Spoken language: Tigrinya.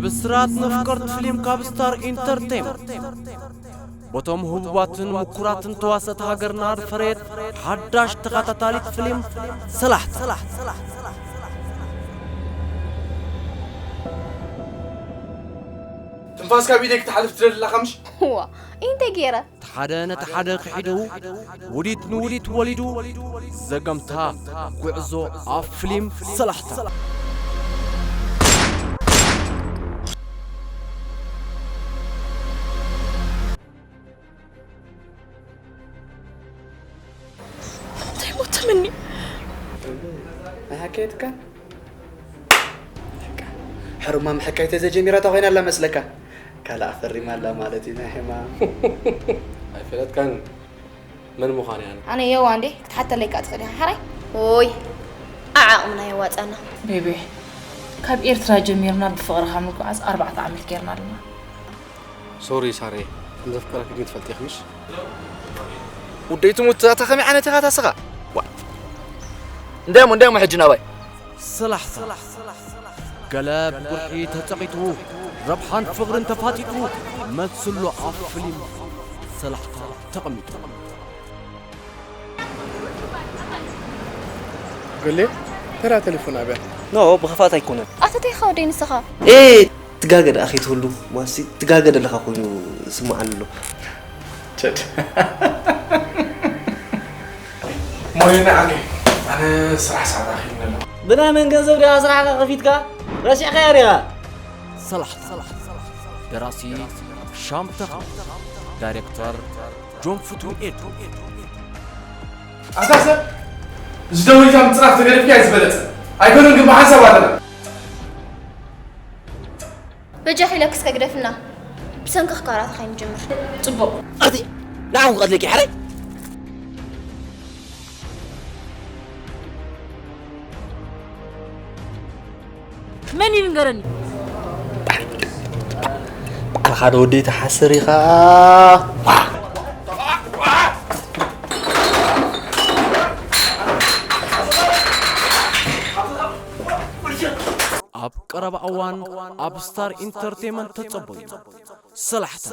ብስራት መፍቀርቲ ፊልም ካብ ስታር ኢንተርቴይመንት፣ በቶም ህቡባትን ምኩራትን ተዋሰእቲ ሃገርና ዝፈረየት ሓዳሽ ተኸታታሊት ፊልም ሰላሕታ። ትንፋስ ካብ ኢደይ ክትሓልፍ ትደሊ ኣለኻ ምሽ? ዋ፣ እንታይ ገይረ? እቲ ሓደ ነቲ ሓደ ክሒዱ፣ ውዲት ንውዲት ወሊዱ፣ ዘገምታ ጉዕዞ ኣብ ፊልም ሰላሕታ። እንታይ ሞት ተመኒ? ናይ ሓካየትካ? ሕሩማ ምሕካይ ተዘጀሚራ እታ ኮይና ኣላ መስለካ? ካልኣ ፈሪማ ኣላ ማለት እዩ ናይ ሕማም። ኣይፈለጥካን መን ምዃን እያ? ኣነ የዋ እንዴ ክትሓተለይ ከኣ ትኽእል ኢኻ ሓራይ። ኦይ፣ ዓዓቕምና የዋጻና። ቤቢ፣ ካብ ኤርትራ ጀሚርና ብፍቕርኻ ምጉዓዝ ኣርባዕተ ዓመት ጌርና ኣለና። ሶሪ ሳሬ፣ ከም ዘፍቀረኪ ግን ትፈልጢ ኢኺ ምሽ? ውደይ ትሙት፣ እታ ከመይ ዓይነት ኢኻ ታስኻ? ዋ። እንዳሞ እንዳሞ ሕጂ ናባይ። ሰላሕታ። ገለ ብጉርሒ ተጸቒጡ፣ ረብሓን ፍቕርን ተፋጢጡ፣ መልስሎ ኣብ ፊልም ሰላሕታ ተቐሚጡ። ገሌ፣ ተራ ቴሌፎን ኣብያ። ኖ፣ ብኽፋት ኣይኮነን። ኣተተይ ኻወደይ ንስኻ። ኤ፣ ትጋገ ደኣ ከይትህሉ፣ ማሲ፣ ትጋገ ደለኻ ኮይኑ ስምዓኒ ኣሎ። ቸድ። ሞይና ኣገ፣ ኣነ ስራሕ ሰዓት ኣኺልኒ ኣሎ። ብናይ መን ገንዘብ ዲኻ ስራሕካ ከፊትካ? ረሲዕካዮ ዲኻ? ሰላሕታ። ደራሲ ሻም ተኽለ። ዳይሬክተር ጆን ፍትው ኤዱ። ኣታ ሰብ፣ እዚ ደወልካ ምጽራፍ ተገደፍካ እዩ ዝበለጸ። ኣይኮነን ግን ብሓንሳብ ኣለና። በጃኺ ኢለክስ ከግደፍና። ብሰንክኽ ካራተ ከይንጅምር። ጽቡቕ። ኣቲ ንዓኹም ክቐትለኪ ሓረይ። መን እዩ ንገረኒ? ባዕልኻ ዶ ወደይ ትሓስር ኢኻ? ኣብ ቀረባ እዋን ኣብ ስታር ኢንተርቴይመንት ተጸበዩ። ሰላሕታ።